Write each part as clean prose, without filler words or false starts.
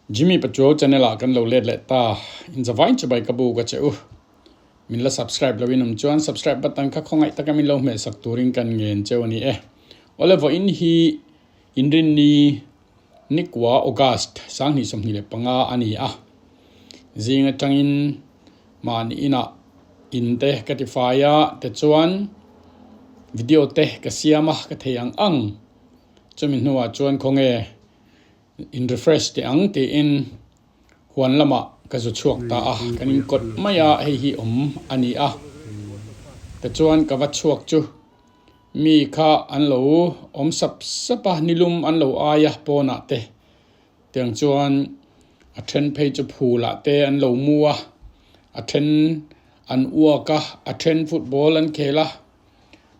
Jimmy Pachuau channel ah kan lo let leh ta. In zavain chubai ka bu ka che u. Min la subscribe lo in awm chuan subscribe button kha khawngaih taka min lo hmeh sak turin kan ngen cheu a ni e. Awle vawiin hi Inrinni Nikua August 2025 a ni a. Zing atangin mahni inah in te ka tifai a, tichuan video te ka siam a, ka thei ang ang. Chumi hnuah chuan khawnge in refresh teh ang tiin huan lamah ka zu chhuak ta a, kan inkawt mai a, hei hi awm a ni a. Tichuan ka va chhuak chu mi kha an lo awm sap sap a, nilum an lo ai a pawnah te tiang chuan a then phei chu phulah te an lo mu a, a then an uak a, a then football an khel a.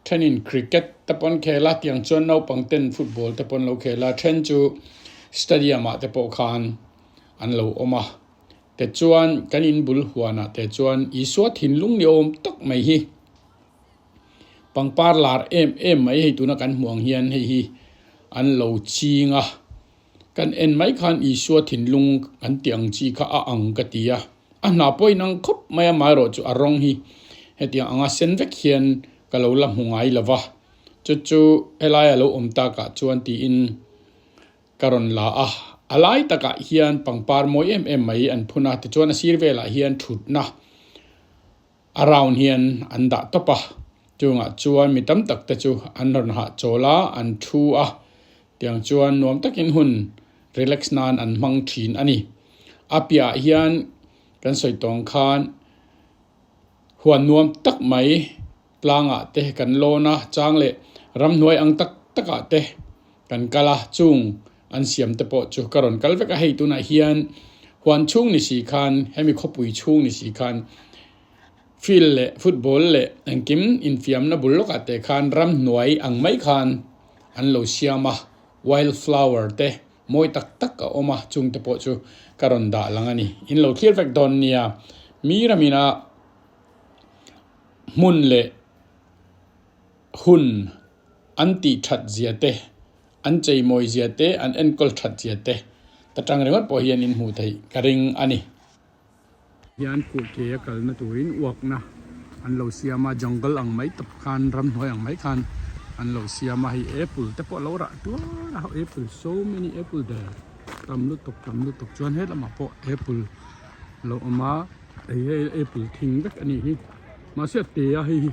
Thenin cricket te pawh an khel a, tiang chuan naupang ten football te pawh an lo khel a, then chu stadium ah te pawh khan an lo awm a. Tichuan kan in bul huanah te chuan Isua thinlung ni awm tak mai hi pangpar lar em em mai hei tuna kan hmuh ang hian hei hi an lo ching a. Kan en mai khan Isua thinlung an tih ang chi kha a ang ka ti a, a hna pawh in ang khawp mai a, amaherawh chu a rawng hi hetiang anga sen vek hian ka lo la hmu ngai lo va, chu chu helai a lo awm takah chuan tiin ka rawn la a, a lai takah hian pangpar mawi em em mai an phun a, tichuan a sir velah hian thutna A round hian an dah tawp a, chungah chuan mi tam tak te chu an rawn hahchawl a, an thu a, tiang chuan nuam takin hun relax nan an hmang thin a ni. A piahah hian kan sawi tawng khan huan nuam tak mai tlangah te kan lawn a, chang leh ramhnuai ang tak takah te kan kal a, chung an siam te pawh chu ka rawn kal vek a, hei tunah hian huan chhung ni si khan hemi khawpui chhung ni si khan field leh football leh engkim infiamna bul lawkah te khan ramhnuai ang mai khan an lo siam a, wild flower te mawi tak tak a awm a, chung te pawh chu ka rawn dah lang a ni. In lo thlir vek dawn nia, mi ramina hmun leh hun an tih that zia te An cheimawi zia te, an enkawl that zia te ta tang ringawt pawh hian in hmuh theih ka ring a ni. Hian kuhke a kalna turin uakna an lo siam a, jungle ang mai tawp khan ramhnuai ang mai khan an lo siam a, hei apple te pawh a lo rah tuar a, apple so many apple there tam lutuk tam lutuk chuan helamah pawh apple a lo awm a, hei hei apple thing vek a nih hi. Mahse a te a hei hi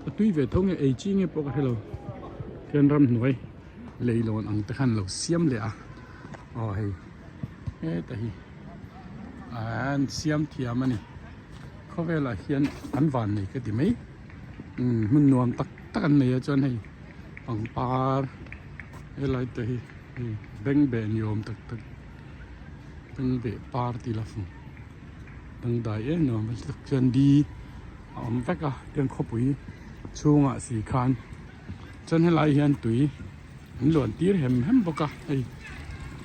a tui ve tho nge ei chi nge pawh ka hrelo khian ramhnuai leilawn ang te khan lo siam leh a aw hei heta hi an siam thiam a ni khawvelah hian an van nei ka ti mai umm hmun nuam tak tak an nei a chuan hei pangpar helai te hi hei bengbeh ni awm tak tak bengbeh par tih la fung. Dangdai em nuam a tak chuan di a awm vek a tiang khawpui chhungah si khan chuan helai hian tui an luan tir hem hem bawk a hei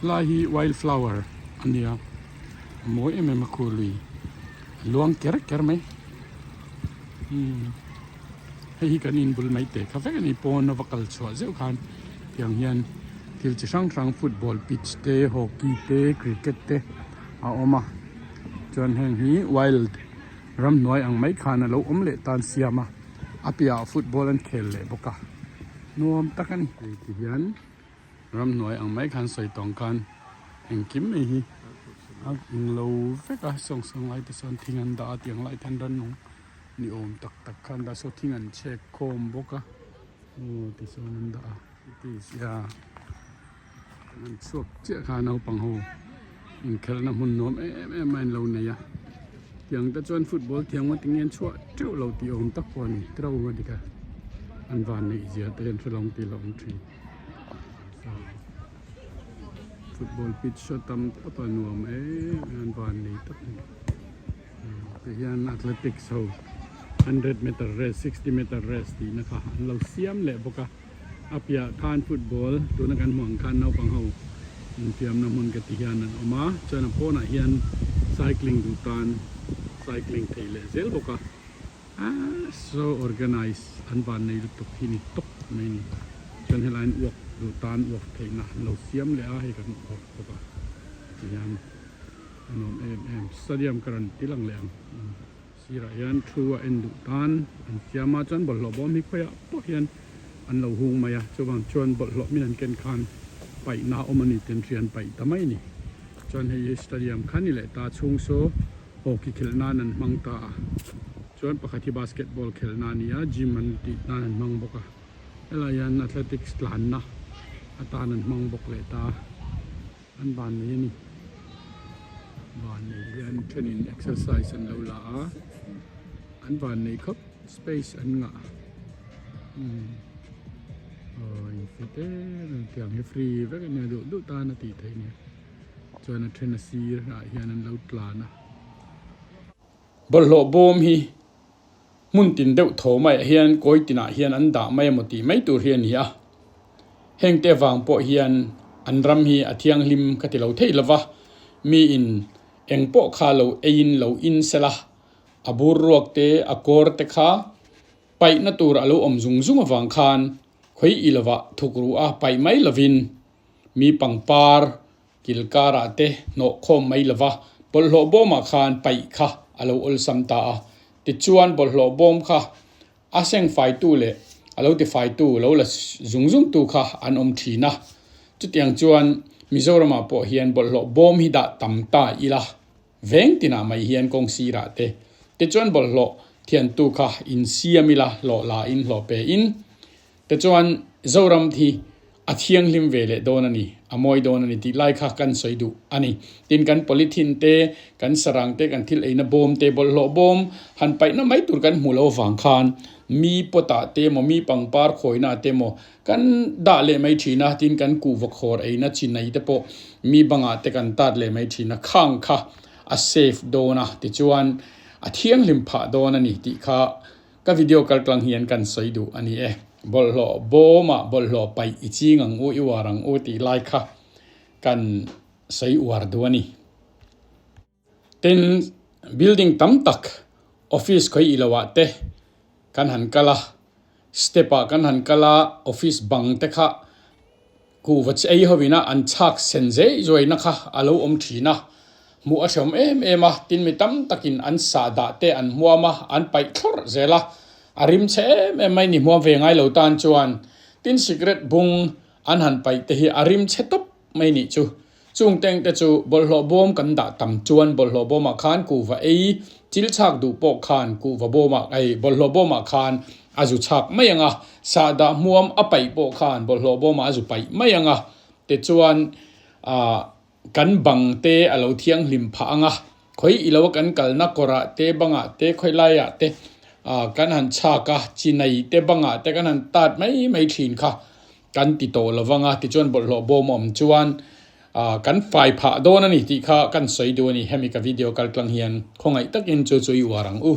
lai hi wild flower a nia a mawi em em a khu lui a luang ker ker mai umm hei hi kan inbul mai teh kha vek a ni pawn a va kal chhuah zeuh khan tiang hian thil chi hrang hrang football pitch te hockey te cricket te. A awm a chuan heng hi wild ramhnuai ang mai khan a lo awm leh tan siam a a piahah football an khel leh bawk a nuam tak a ni. Hei ti hian ramhnuai ang mai khan sawi tawng khan engkim mai hi a englo vek a sawng sawng lai te sawn thing an dah a tiang lai te hian rannung ni awm tak tak kha an dah a saw thing an chhek khawm bawk a aw ti sawn an dah a it is yeah. An chhuak chiah kha naupang ho inkhelhna hmun nuam em em a in lo nei a tiang te chuan football thiam ngawt eng nge an chhuah teuh lo tih awm tak pawh a ni tiro a dik a an van neih zia te hian hre lo ang tih lo awm thin football pitch a tam tawp a nuam em em an van nei tak a ni tihian athletics ho hundred meter race sixty meter race tih na kha an lo siam leh bawk a. A piah khan football tuna kan hmuh ang khan naupang ho infiamna hmun ka ti hian an awm a chuan a pawnah hian cycling duh tan cycling theih leh zel bawk a ahh so organize an van nei lutuk hi ni tawp mai a ni chuan helaiin uak duh tan uak theihna an lo siam leh a hei kan uak bawk a. Tihian a nuam em em stadium ka rawn ti lang leh ang sirah hian thu a en duh tan an siam a chuan bawlhhlawh bawm hi khawiah pawh hian an lo hung mai a chuvang chuan bawlhhlawh min an ken khan paihna a awm a ni tih an hria an paih ta mai a ni chuan hei hi stadium kha a ni leh ta chhung saw hockey khelh nan an hmang ta a chuan pakhat hi basketball khelh na a ni a gym an tih nan an hmang bawk a. Helai hian athletics tlanna atan an hmang bawk leh ta a, an van nei a ni. Van nei hian thenin exercise an lo la a, an van nei khawp space an ngah umm aw in fit em em tiang hi free vek a nia duh duh tan a tih theih a nia chuan a then a sir ah hian an lo tlan a. Bawlhhlawh bawm hi Hmun tin deuh tho maiah hian kawi tinah hian an dah mai emaw tih mai tur hi a ni a. Hengte avang pawh hian an ram hi a thianghlim ka ti lo thei lova, miin eng pawh kha lo eiin lo in sela, a bur ruak te, a kawr te kha paihna tur a lo awm zung zung avang khan khawi i lovah thuk ru a paih mai lovin mi pangpar Kil karah te hnawh khawm mai lova bawlhhlawh bawmah khan paih kha a lo awlsam ta a. Tichuan bawlhhlawh bawm kha a seng faitu leh a lo tifaitu lo la zung zungtu kha an awm thin a. Chutiang chuan Mizoramah pawh hian bawlhhlawh bawm hi dah tam ta ila veng tinah mai hian kawng sirah te tichuan bawlhhlawh thiantu kha insiam ila hlawh la in hlawh pe in Tichuan, Zoram hi a thianghlim ve leh dawn a ni, a mawi dawn a ni tih lai kha kan sawi duh a ni. Tin, kan polythene te, kan sarang te, kan thil eina bawm te, bawlhhlawh bawm han paihna mai tur kan hmuh loh avang khan mi pawtah te emaw, mi pangpar khawina te emaw kan dah leh mai thin a, tin kan kuhva khawr eina chinai te pawh mi bangah te kan tat leh mai thin a, khang kha a safe dawn a, tichuan a thianghlim phah dawn a ni tih kha Ka video kal tlang hian kan sawi duh a ni e. Bawlhhlawh bawmah bawlhhlawh paih i ching ang u, i uar ang u tih lai kha kan sawi uar duh a ni. Tin, building tam tak office khawi i loah te kan han kal a, step ah kan han kal a, office bang te kha Kuhva chi ei hovina an chhak sen zei zuaina kha a lo awm thin a, hmuh a hreawm em em a, tin mi tam takin an sah dah te an hmuam a, an paih thlawrh zel a, a rim chhe em em mai ni hmuam ve ngai lo tan chuan tin sikret bung an han paih te hi a rim chhe tawp mai nih chu. Chung teng te chu bawlhhlawh bawm kan dah tam chuan bawlhhlawh bawmah khan kuhva ei chil chhak duh pawh khan kuhva bawmah ei bawlhhlawh bawmah khan a zu chhak mai ang a, sahdah hmuam a paih pawh khan bawlhhlawh bawmah a zu paih mai ang a, tichuan ah kan bang te a lo thianghlim phah ang a, khawi i lo a kan kalna kawrah te bangah te khawi laiah te ah kan han chhak a, chinai te bangah te kan han tat mai mai thin kha. Kan ti tawh lo vang a, tichuan bawlhhlawh bawm a awm chuan kan fai phah dawn a ni tih kha kan sawi duh a ni. Hemi ka video kal tlang hian khawngaih takin chu chu i uar ang u.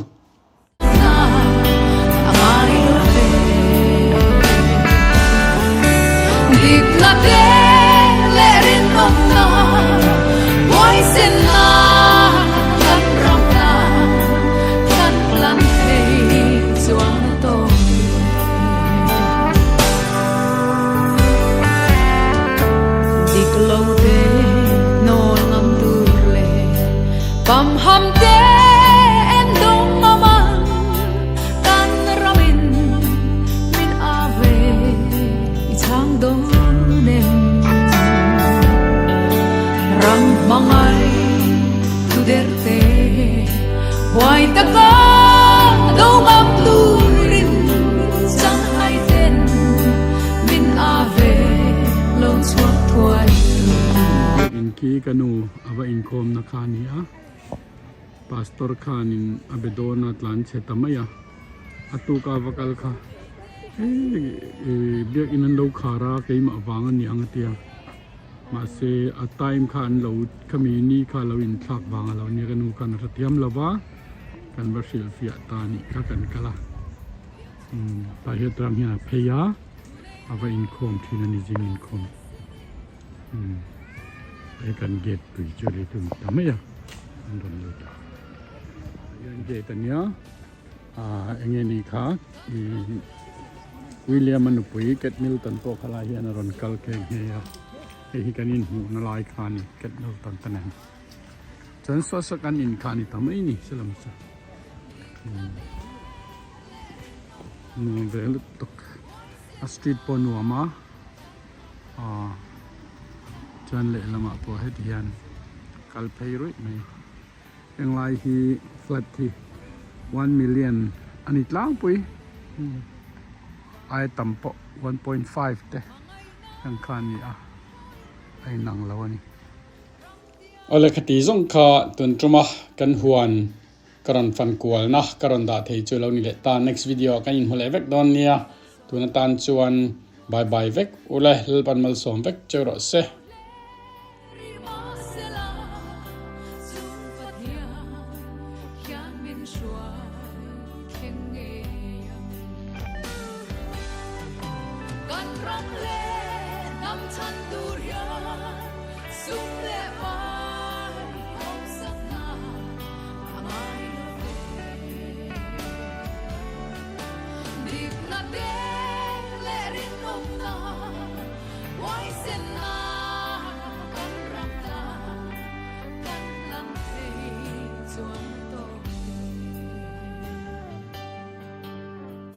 In khi ka nu a va inkhawmna kha a ni a, pastor khanin a be dawn a tlan chhe ta mai a, a tuk a va kal kha hei biakin an lo khar a keimah vang a ni ang a tia mahse a time kha an lo khami ni kha a lo inthlak vang a lo nia ka nu khan a hrethiam lo va. Kan va hrilhfiah ta nih kha kan kal a, umm tah hian tang hian a phei a, a va inkhawm thin a ni zing inkhawm umm hei kan gate pui chu lei tum ta mai a an rawn lut a, tah hian gate a nia ah eng nge ni kha ihh William a nupui Kate Middleton pawh kha lai hian a rawn kal nghe nghe a. Hei hi kan inhmuhna lai kha a ni ket lo tam ta nen. Chuan saw saw kan in kha a ni ta mai ni se lam chu. Nuam ve lutuk. A street pawh nuam a. Aw chuan lehlamah pawh heti hian kal phei ruih mai. Henglai hi flat hi 1 million a ni tlangpui ai tam pawh 1.5 te heng kha a ni a a inang lo a ni. Awle khati zawng kha tun tuma kan huan ka rawn fan kualna ka rawn dah thei chu lo ni leh ta next video ah kan inhmu leh vek dawn nia tun atan chuan bye bye vek ule Lalpan malsawm vek cheu rawh se.